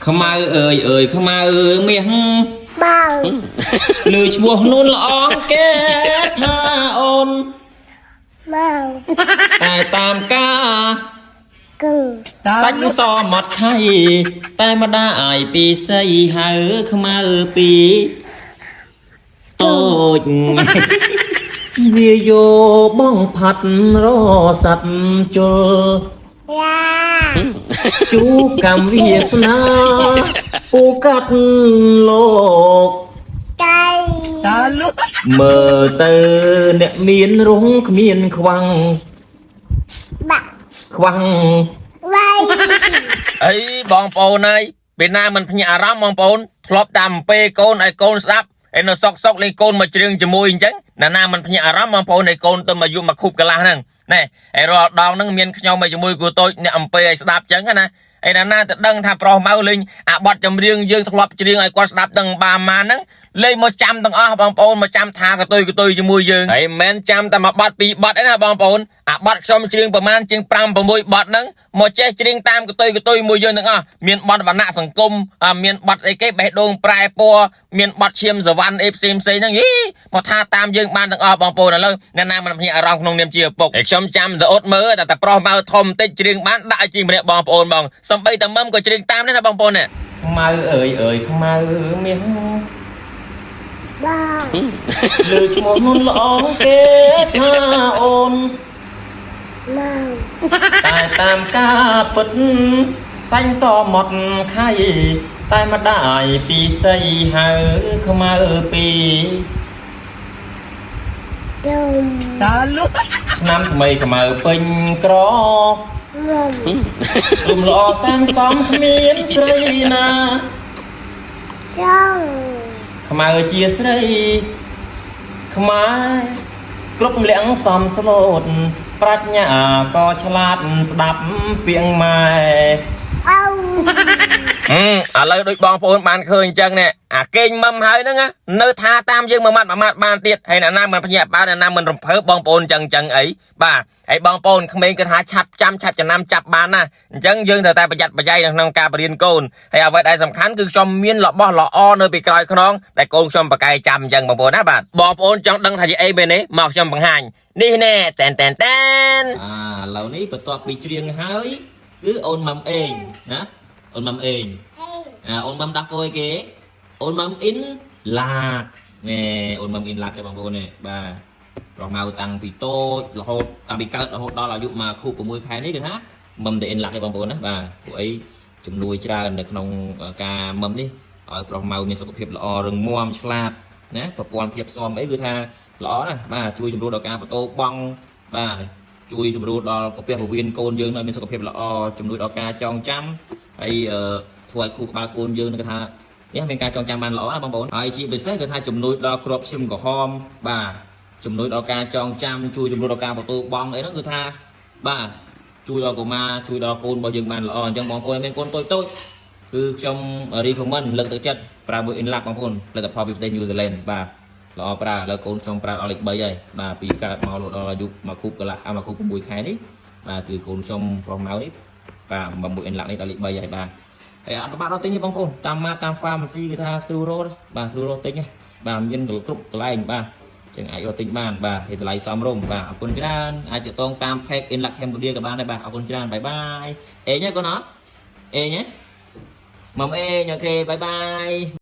ខ្មៅអើយអើយខ្មៅមាស បើ ឮឈ្មោះនួនល្អងគេថាអូន បើ តែតាមការ គឺ សាច់សមកថៃតែម្ដាយពីសីហៅខ្មៅពីតូចវាយោបងផាត់រស័តជុល យ៉ា ជួបកម្មវាសនាពូកាត់លោក តៃ តាលុ មើលទៅអ្នកមានរងគ្មានខ្វាំង បាក់ ខ្វាំង វៃ អីបងប្អូនហើយពេលណាមិនភ្ញាក់អារម្មណ៍បងប្អូនធ្លាប់តាមអំពេកូនឲ្យកូនស្ដាប់ឯនៅសុកសុកលេងកូនមកច្រៀងជាមួយអញ្ចឹងណាណាមិនភ្ញាក់អារម្មណ៍បងប្អូនឲ្យកូនទៅមកអាយុមកខូបកន្លះហ្នឹងណែឯរាល់ដងហ្នឹងមានខ្ញុំមកជាមួយគូតូចអ្នកអំពេឲ្យស្ដាប់អញ្ចឹងណាឯណាណាទៅដឹងថាប្រុសម៉ៅលេងអាបត់ចម្រៀងយើងធ្លាប់ច្រៀងឲ្យគាត់ស្ដាប់ទាំងបាម៉ានហ្នឹងលេងមកចាំទាំងអស់បងប្អូនមកចាំថាកតុយកតុយជាមួយយើងហើយមិនមែនចាំតែមួយបត់ពីរបត់ឯណាបងប្អូនអាបត់ខ្ញុំច្រៀងប្រហែលជាង5 6បត់ហ្នឹងមកចេះច្រៀងតាមកតុយកតុយមួយយើងទាំងអស់មានបត់វណ្ណៈសង្គមអាមានបត់អីគេបេះដូងប្រែពណ៌មានបត់ឈាមសវណ្ណអីផ្សេងផ្សេងហ្នឹងយីមកថាតាមយើងបានទាំងអស់បងប្អូនឥឡូវអ្នកណាមិនភ្ញាក់អារម្មណ៍ក្នុងនាមជាឪពុកឯខ្ញុំចាំទៅអត់មើលតែតែប្រុសម៉ៅធំតិចច្រៀងបានដាក់ឲ្យជាងម្នាក់បងប្អូនបងសំបីតែមឹមក៏ច្រៀងតាមដែរណាបងប្អូនណា ខ្មៅអើយអើយខ្មៅមាស បើ លើឈ្មោះនួនល្អងគេថាអូន ម៉ៅ តែតាមការពិតសាញ់សមកខៃតែម្ដាយពីសីហៅខ្មៅពី ជុំ តាលុ ឆ្នាំថ្មីខ្មៅពេញក្រ មុំ ទុំល្អសាងសំគ្មានស្រីណា ចង់ ខ្មៅជាស្រីខ្មែរគ្រប់លៀងសំស្លូតប្រាជ្ញាក៏ឆ្លាតស្ដាប់ពាក្យម៉ែ អៅ ហឹមឥឡូវដូចបងប្អូនបានឃើញអញ្ចឹងនេះអាកេងមឹមហើយហ្នឹងណានៅថាតាមយើងមួយម៉ាត់មួយម៉ាត់បានទៀតហើយអ្នកណាមិនភ្ញាក់បើអ្នកណាមិនរំភើបបងប្អូនអញ្ចឹងអញ្ចឹងអីបាទហើយបងប្អូនក្មេងគឺថាឆាប់ចាំឆាប់ចំណាំចាប់បានណាអញ្ចឹងយើងត្រូវតែប្រយ័ត្នប្រយែងនៅក្នុងការបរៀនកូនហើយអ្វីដែលសំខាន់គឺខ្ញុំមានរបស់ល្អនៅពីក្រោយខ្នងដែលកូនខ្ញុំប្រកែចាំអញ្ចឹងបងប្អូនណាបាទបងប្អូនចង់ដឹងថាជាអីមែនទេមកខ្ញុំបង្ហាញនេះណែតែនតែនតែន អាឥឡូវនេះបន្ទាប់ពីច្រៀងហើយគឺអូនម៉ាំអេងណាអូនម៉ាំអេង អេ អាអូនម៉ាំដោះគោឲ្យគេអូនម៉ាំអ៊ីនឡាកណែអូនម៉ាំអ៊ីនឡាកទេបងប្អូននេះបាទប្រម៉ៅតាំងពីតូចរហូតតាំងពីកើតរហូតដល់អាយុមកខួប6ខែនេះគឺថាម៉ឹមតែអ៊ីនឡាកទេបងប្អូនណាបាទពួកអីជំនួយច្រើននៅក្នុងការម៉ឹមនេះឲ្យប្រុសម៉ៅមានសុខភាពល្អរឹងមាំឆ្លាតណាប្រព័ន្ធភាពស៊ាំអីគឺថាល្អណាស់បាទជួយជំរុញដល់ការបន្ទោបង់បាទជួយសម្រួលដល់កាពះពោះវៀនកូនយើងឲ្យមានសុខភាពល្អជំនួយដល់ការចងចាំហើយធ្វើឲ្យខួរក្បាលកូនយើងនឹងគេថានេះមានការចងចាំបានល្អណាបងប្អូនហើយជាពិសេសគឺថាជំនួយដល់គ្រាប់ឈាមក្រហមបាទជំនួយដល់ការចងចាំជួយជំនួយដល់ការបន្ទោបង់អីហ្នឹងគឺថាបាទជួយដល់កុមារជួយដល់កូនរបស់យើងបានល្អអញ្ចឹងបងប្អូនមានកូនតូចតូចគឺខ្ញុំ recommend លើកទឹកចិត្តប្រើមួយ Inlab បងប្អូនផលិតផលពីប្រទេស New Zealand បាទល្អប្រើឥឡូវកូនខ្ញុំប្រើដល់លេខ3ហើយបាទពីកើតមករហូតដល់អាយុមួយខួបកន្លះអាមួយខួប6ខែនេះបាទគឺកូនខ្ញុំប្រុសម៉ៅនេះបាទមួយ Inlab នេះដល់លេខ3ហើយបាទហើយអត់បាក់ដល់ទិញទេបងប្អូនតាមម៉ាតាម pharmacy គឺថាស្រួលរកបាទស្រួលរកទិញបាទមានគ្រប់កន្លែងបាទចឹងអាចរកទិញបានបាទហើយតម្លៃសមរម្យបាទអរគុណច្រើនអាចទាក់ទងតាម page Inlab Cambodia ក៏បានដែរបាទអរគុណច្រើន bye bye អេងហ៎កូនអត់អេងហ៎មុំអេង OK bye bye.